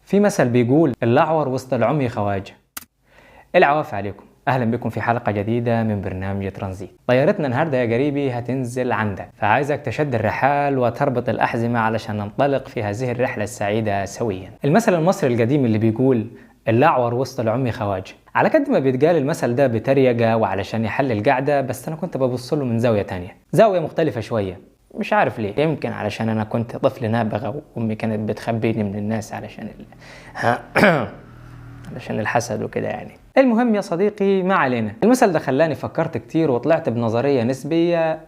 في مثل بيقول الأعور وسط العمي خواجه. العواف عليكم، اهلا بكم في حلقة جديدة من برنامج ترانزيت. طيارتنا النهارده يا قريبي هتنزل عندك، فعايزك تشد الرحال وتربط الاحزمه علشان ننطلق في هذه الرحلة السعيدة سويا. المثل المصري القديم اللي بيقول الاعور وسط العمي خواجه، على قد ما بيتقال المثل ده بتريقه وعلشان يحل القعدة، بس انا كنت ببص له من زاوية تانية، زاوية مختلفة شوية، مش عارف ليه. يمكن علشان انا كنت طفل نابغه وامي كانت بتخبيني من الناس علشان علشان الحسد وكده يعني. المهم يا صديقي ما علينا، المثل ده خلاني فكرت كتير وطلعت بنظرية نسبية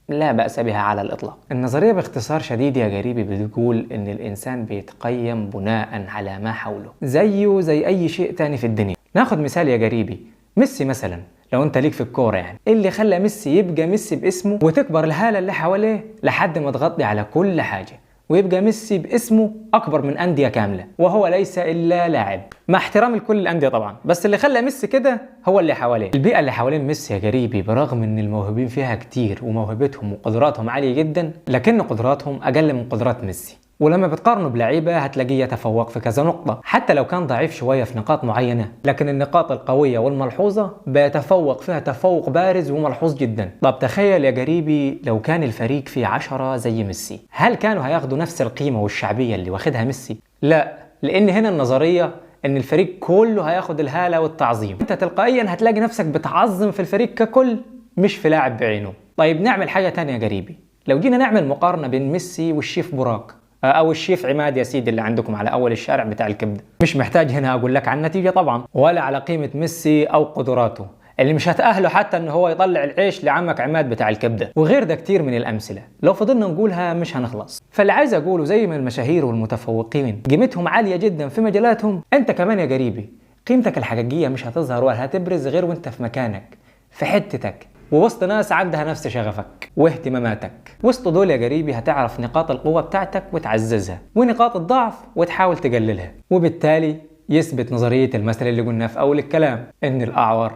لا بأس بها على الإطلاق. النظرية باختصار شديد يا قريبي بتقول إن الإنسان بيتقيم بناء على ما حوله، زيه زي أي شيء تاني في الدنيا. ناخد مثال يا قريبي، ميسي مثلا، لو انت ليك في الكورة يعني، اللي خلى ميسي يبقى ميسي باسمه وتكبر الهالة اللي حواليه لحد ما تغطي على كل حاجة، ويبقى ميسي باسمه أكبر من أندية كاملة، وهو ليس إلا لاعب، مع احترامي لكل الأندية طبعا، بس اللي خلى ميسي كده هو اللي حواليه، البيئة اللي حوالين ميسي يا قريبي، برغم إن الموهوبين فيها كتير وموهبتهم وقدراتهم عالية جدا، لكن قدراتهم أقل من قدرات ميسي، ولما بتقارنه بلعيبة هتلاقيه يتفوق في كذا نقطة، حتى لو كان ضعيف شوية في نقاط معينة، لكن النقاط القوية والملحوظة بيتفوق فيها تفوق بارز وملحوظ جدا. طب تخيل يا قريبي لو كان الفريق فيه 10 زي ميسي، هل كانوا هياخدوا نفس القيمة والشعبية اللي واخدها ميسي؟ لا، لأن هنا النظرية إن الفريق كله هياخد الهالة والتعظيم، أنت تلقائيا هتلاقي نفسك بتعظم في الفريق ككل مش في لاعب بعينه. طيب نعمل حاجة تانية يا قريبي، لو جينا نعمل مقارنة بين ميسي والشيف براك او الشيف عماد يا سيدي اللي عندكم على اول الشارع بتاع الكبده، مش محتاج هنا اقول لك عن النتيجة طبعا، ولا على قيمة ميسي او قدراته اللي مش هتأهله حتى ان هو يطلع العيش لعمك عماد بتاع الكبده، وغير ده كتير من الامثلة لو فضلنا نقولها مش هنخلص. فاللي عايز اقوله، زي ما المشاهير والمتفوقين قيمتهم عالية جدا في مجالاتهم، انت كمان يا قريبي قيمتك الحقيقية مش هتظهر ولا هتبرز غير وانت في مكانك، في حتتك، ووسط ناس عندها نفس شغفك واهتماماتك. وسط دول يا قريبي هتعرف نقاط القوة بتاعتك وتعززها، ونقاط الضعف وتحاول تقللها، وبالتالي يثبت نظرية المثل اللي قلناه في أول الكلام، إن الأعور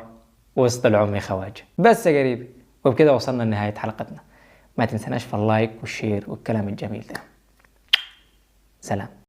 وسط العمي خواجه. بس يا قريبي، وبكده وصلنا لنهاية حلقتنا. ما تنسناش في ال like وال share والكلام الجميل ده. سلام.